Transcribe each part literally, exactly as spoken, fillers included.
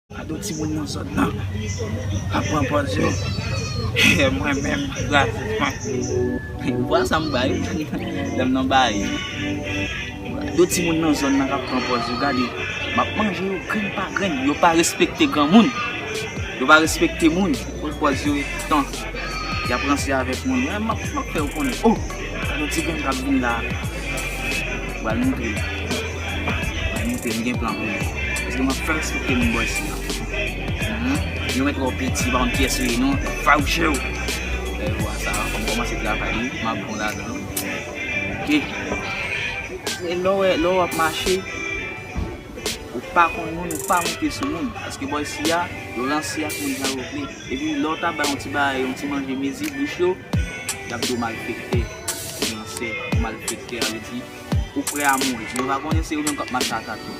Gade yon timoun nan zòn nan k ap pran pòz yo. Mwen menm, gratis mwen. Vwa sa m bay, lè m nan bay. Gade yon timoun nan zòn nan k ap pran pòz yo. Gade, m ap manje yo grenn pa grenn. Yo pa respekte granmoun. Yo pa respekte moun. Pran pòz yo e tan. Y ap ranse avèk moun. Mwen, m ap, m ap fè yo konnen. Oh! Gade yon ti grenn k ap vin la. Pral montre. Pral montre, m gen plan pou li. Paske m ap fè respekte moun bò isi a. Mhm. Yo mèt wè w piti, pa konn kiyès ou ye non. Fawouche w. Lè yo wè sa, fò m kòmanse travay wi. M ap bon ladan. Ok. E lè w wè, lè w ap mache, ou pa konn moun, ou pa monte sou moun. Paske bò isi a, yo ranse ak moun jan yo vle. Epi lè w ta bay yon ti bagay, yon ti manje mezi bouch yo, y ap di w malfektè, ou ransè, ou malfektè, sa vle di, ou prè a mouri. Men yo pa konnen se yo menm k ap mache ak ato.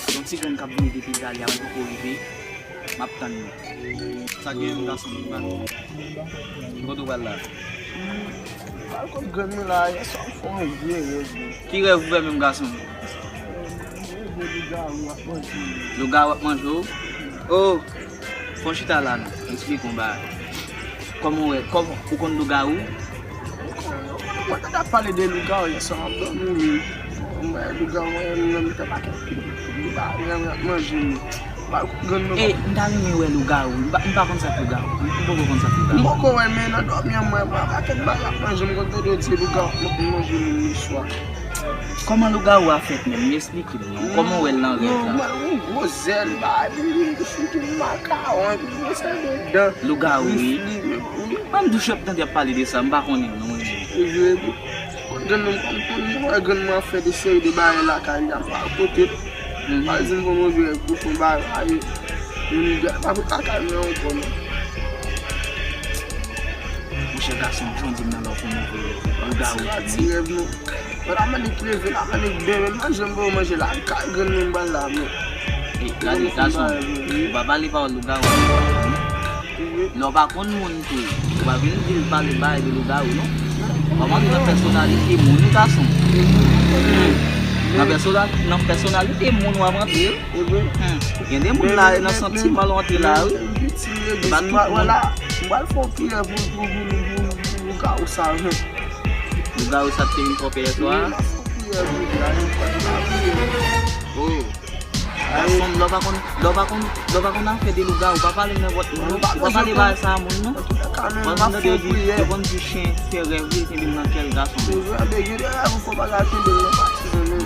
Ak yon ti grenn k ap vini depi Dali a, mwen poko rive, m ap tann nou. Sa gen yon gason ki bat. Kote w pral la? Pral kot grann mwen la, yè swa m fè yon vye rèv wi. Ki rèv ou fè menm gason? Mwen wè lougawou ap manje m. Lougawou ap manje w? Oh! Fè w chita la non, m esplike w yon bagay. Kòman w wè, kòman, ou konn lougawou? Mwen tande ap pale de lougawou yè swa m ap dòmi wi. Mwen wè lougawou, mwen menm, mwen te pa kenbe. Li pa, li ap manje m. Pral kot grann mwen. E, m ta renmen wè lougawou. M pa, m pa konn sa k lougawou. M poko konn sa k lougawou. M poko wè, men nan dòmi an, mwen, mwen, pakèt bagay ap manje m, konn tande yo di lougawou ap manje moun le swa. Kòman lougawou a fèt menm? Esplike m non. Kòman w wè l nan rèv la? Yon gwo zèl, bagay, epi li, li fouti makawon, epi li gen sèl de dan. Lougawou, wi. Wi, wi. Mwen m tou chèf tande ap pale de sa, m pa konnen non, mwen menm. Epi, epi, kot grann mwen, m konn, m konn wè grann mwen ap fè de seri de bagay lakay li, ap ba kote. Mhm. Pa di m konn manje gwo fon bagay, moun gade, pa pou lakay mwen ankò non. Monchè gason, jan w di m nan lè w fè move rèv, lougawou. Ti rèv non. Mwen la mande k leve, la mande k bebe, m pa janm ba w manje la, kay grann moun ba la, men. Ey, gade, gason, ou pa pale pawòl lougawou. Lè w pa konn moun tou, ou pa vin di l pale bay de lougawou, non. W ap antre nan pèsonalite moun, wi, gason. Nan pèsona-, nan pèsonalite moun w ap antre, wi. Hmm. Gen de moun la, nan santiman l antre la, wi. E pa tout moun. M pral fè yon priyè pou, pou, pou, pou, pou lougawou sa, wi. Lougawou sa te vin fè w pè yè swa a? Wi, m ap fè yon priyè pou li, a, yon priyè. Oh. Gason, lè w pa konn, lè w pa konn, lè w pa konn afè de lougawou, pa pale nenpòt moun, non. Ou pa pale bagay sa a moun, non. Ou pa tande yo di, yo konn di chen fè rèv, li kenbe l nan kè l, gason. Wi, wi, gen de rèv ou fè w pa ka kenbe l nan pati, non.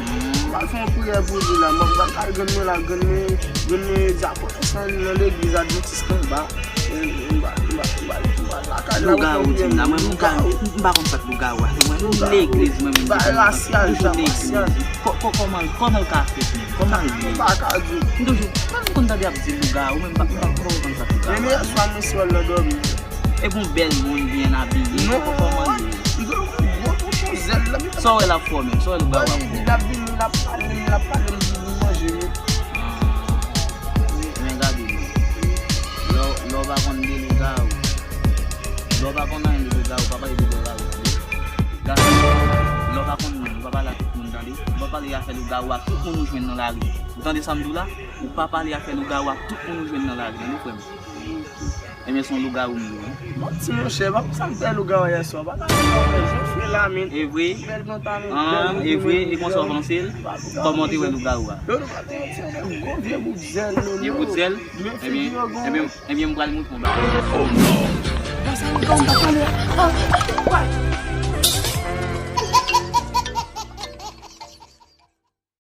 M ap fè yon priyè pou li la, m ap kay grann mwen la, grann mwen, grann mwen dyakonès nan legliz advantis anba. Lougawou di m la, mwen menm m pa, m pa konn sa k lougawou a. Mwen menm legliz, mwen menm legliz, toujou legliz. Kò-, kò-, kòman, kòman l ka fèt menm? Kòman l ye? M toujou, mwen menm m konn tande ap di lougawou, men m pa, m pa, m pa konn sa k lougawou a. Epi yon bèl moun byen abiye, kòman l ye? Sa w wè l ap fè w menm? Sa w wè lougawou ap fè w? L ap vini, l ap pale, l ap pale, m di pou manje, wi. Ah. Men gade non. Lè w, lè w pa konn de lougawou. Lè w pa konn anyen de lougawou, pa pale de lougawou tande. Gason, lè w pa konn moun, ou pa pale a tout moun tande. Ou pa pale afè lougawou a tout moun ou jwenn nan lari. Ou tande sa m di w la? Ou pa pale afè lougawou a tout moun ou jwenn nan lari tande, frè m. Ebyen, se yon lougawou m ye, wi. Manti, monchè, pa konn sa m fè lougawou a yè swa. Pa ta lougawou, men, je fais la, men. E vre? Bèl pantalon, bèl pantalon. Ah, e vre? E konsa w panse l? Kòman w te wè lougawou a? Yo, nou pa te wè, se yon gwo vye bout zèl, men. Vye bout zèl? Ebyen, ebyen, ebyen, m pral montre w bagay. Oh non! Sa m konn pa pale. Ah, what?